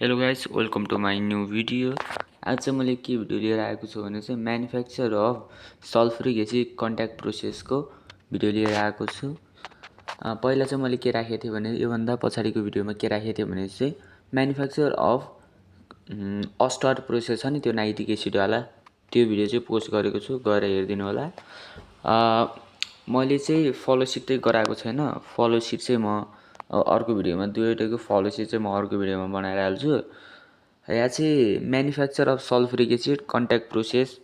Hello guys, welcome to my new video. आज चाहिँ मैले के भिडियो लिएर आएको छु भने चाहिँ manufacture of sulphuric acid contact प्रोसेसको भिडियो लिएर आएको छु। पहिला चाहिँ मैले के राखेको थिएँ भने योभन्दा पछाडिको भिडियोमा के राखेको थिएँ भने चाहिँ म्यानुफ्याक्चर अफ अस्टार्ट प्रोसेस छ नि त्यो नाइट्रिक एसिडवाला, त्यो भिडियो चाहिँ पोस्ट गरेको छु, गएर हेरिदिनु होला। मैले चाहिँ फलोसिट चाहिँ गराएको छैन, फलोसिट चाहिँ म अर्को भिडियोमा दुईवटैको फलोसिट चाहिँ म अर्को भिडियोमा बनाएर हाल्छु। यहाँ चाहिँ manufacture of sulphuric acid contact process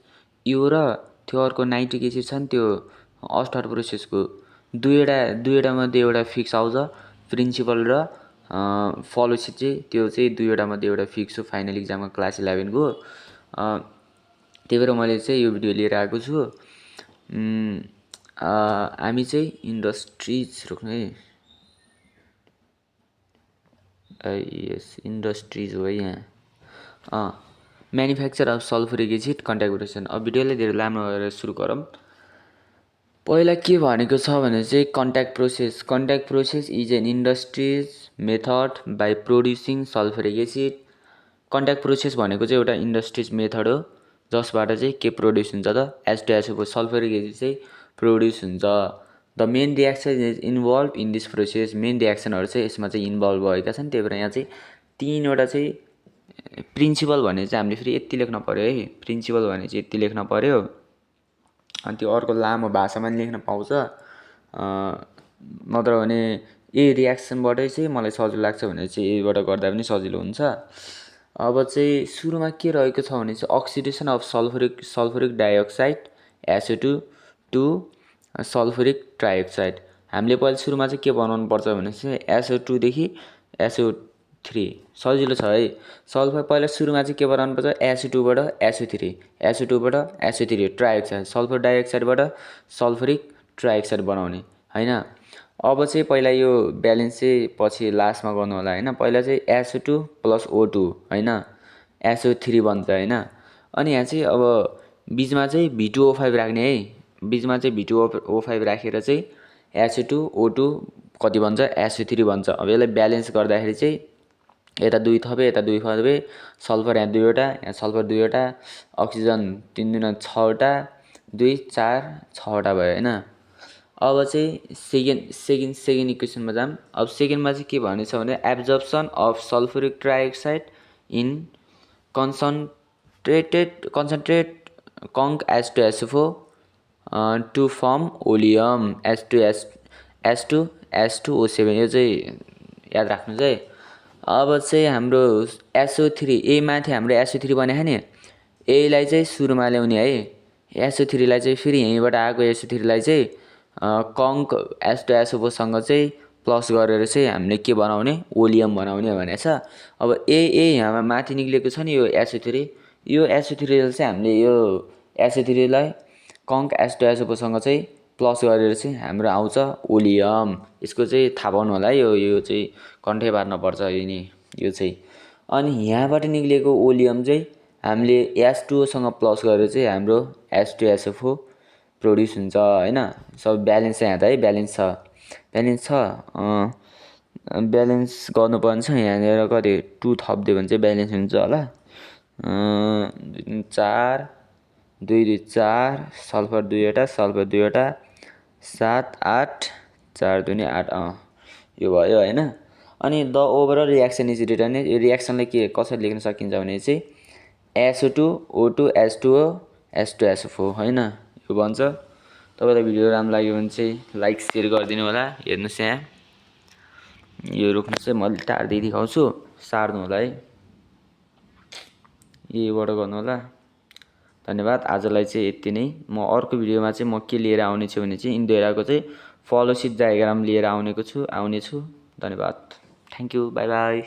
यो र त्यो अर्को नाइट्रिक एसिड छ नि त्यो अस्टार्ट प्रोसेसको दुईवटा मध्ये एउटा फिक्स आउँछ, प्रिन्सिपल र फलोसिट चाहिँ त्यो चाहिँ दुईवटा मध्ये एउटा फिक्स हो फाइनल इक्जाममा क्लास 11को। त्यही भएर मैले चाहिँ यो भिडियो लिएर आएको छु। हामी चाहिँ इन्डस्ट्रिज रोक्नु है, यस इन्डस्ट्रिज हो है यहाँ। Manufacture of sulphuric acid contact process. अब भिडियोलाई धेरै लामो गरेर सुरु गरौँ। पहिला के भनेको छ भने चाहिँ contact process is an industries method by producing sulphuric acid. Contact process भनेको चाहिँ एउटा इन्डस्ट्रिज मेथड हो जसबाट चाहिँ के प्रोड्युस हुन्छ त H2SO4 सल्फ्युरिक एसिड चाहिँ प्रोड्युस हुन्छ। The main reaction is involve in this process. Main रियाक्सनहरू चाहिँ यसमा चाहिँ इन्भल्भ भएका छन्। त्यही भएर यहाँ चाहिँ तीनवटा चाहिँ प्रिन्सिपल भने चाहिँ हामीले फेरि यति लेख्न पऱ्यो है, प्रिन्सिपल भने चाहिँ यति लेख्न पऱ्यो। अनि त्यो अर्को लामो भाषामा नि लेख्न पाउँछ, नत्र भने यही रियाक्सनबाटै चाहिँ मलाई सजिलो लाग्छ भने चाहिँ यहीबाट गर्दा पनि सजिलो हुन्छ। अब चाहिँ सुरुमा के रहेको छ भने चाहिँ oxidation of sulphuric dioxide SO2 to sulphuric trioxide. हामीले पहिला सुरुमा चाहिँ के बनाउनु पर्छ भने चाहिँ SO2 देखि SO3 सजिलो छ है। सल्फर पहिला सुरुमा चाहिँ के बनाउनु पर्छ SO2 बाट SO3 बाट SO3 trioxide, sulphur डाइअक्साइडबाट sulphuric trioxide बनाउने हैन। अब चाहिँ पहिला यो ब्यालेन्स चाहिँ पछि लास्टमा गर्नु होला हैन। पहिला चाहिँ SO2 प्लस O2 हैन, SO3 बन्छ हैन। अनि यहाँ चाहिँ अब बीचमा चाहिँ V2O5 राख्ने है, बीचमा चाहिँ V2O5 राखेर चाहिँ SO2 O2 कति बन्छ SO3 बन्छ। अब यसलाई ब्यालेन्स गर्दाखेरि चाहिँ यता 2 थपे यता 2 थपे, सल्फर यहाँ 2वटा, यहाँ सल्फर 2वटा, अक्सिजन 3 दुना 6वटा, 2 4 6वटा भयो हैन। अब चाहिँ सेकेन्ड इक्वेसनमा जाम। अब सेकेन्डमा चाहिँ के भनेछ भने absorption of sulphuric trioxide in concentrate conc H2SO4 to form oleum H2SO7। यो चाहिँ याद राख्नु चाहिँ। अब चाहिँ हाम्रो SO3 ए माथि हाम्रो SO3 बनेको नि, यसलाई चाहिँ सुरुमा ल्याउने है। SO3 लाई चाहिँ फेरि यहीँबाट आएको SO3 लाई चाहिँ कङ्क H2SO4 सँग चाहिँ प्लस गरेर चाहिँ हामीले के बनाउने ओलियम बनाउने भनेको छ। अब यहाँ माथि निक्लेको छ नि यो SO3, यो SO3 चाहिँ हामीले यो SO3 लाई कङ्क H2SO4 सँग चाहिँ प्लस गरेर चाहिँ हाम्रो आउँछ ओलियम। यसको चाहिँ थाहा पाउनु होला है, यो चाहिँ कन्ठै पार्न पर्छ यो चाहिँ। अनि यहाँबाट निक्लेको ओलियम चाहिँ हामीले H2O सँग प्लस गरेर चाहिँ हाम्रो H2SO4 प्रोड्युस हुन्छ हैन। सब ब्यालेन्स यहाँ त है, ब्यालेन्स छ ब्यालेन्स गर्नुपर्ने छ। यहाँनिर कति 2 थप्दियो भने चाहिँ ब्यालेन्स हुन्छ होला। 4 2 2 4 सल्फर 2वटा 7 8 4 2 8 यो भयो हैन। अनि the overall reaction is return. यो रियाक्सनलाई के कसरी लेख्न सकिन्छ भने चाहिँ SO2 O2 H2O H2SO4 हैन, यो भन्छ। तपाईलाई भिडियो राम्रो लाग्यो भने चाहिँ लाइक शेयर गरिदिनु होला। हेर्नुस् यहाँ यो रोक्नु चाहिँ मैले टार्दै देखाउँछु, सार्नु होला है, यहीबाट गर्नु होला। धन्यवाद। आजलाई चाहिँ यति नै। म अर्को भिडियोमा चाहिँ म के लिएर आउने छु भने चाहिँ इन्डोराको चाहिँ फलोसिट डायग्राम लिएर आउने छु। धन्यवाद। Thank you, by by.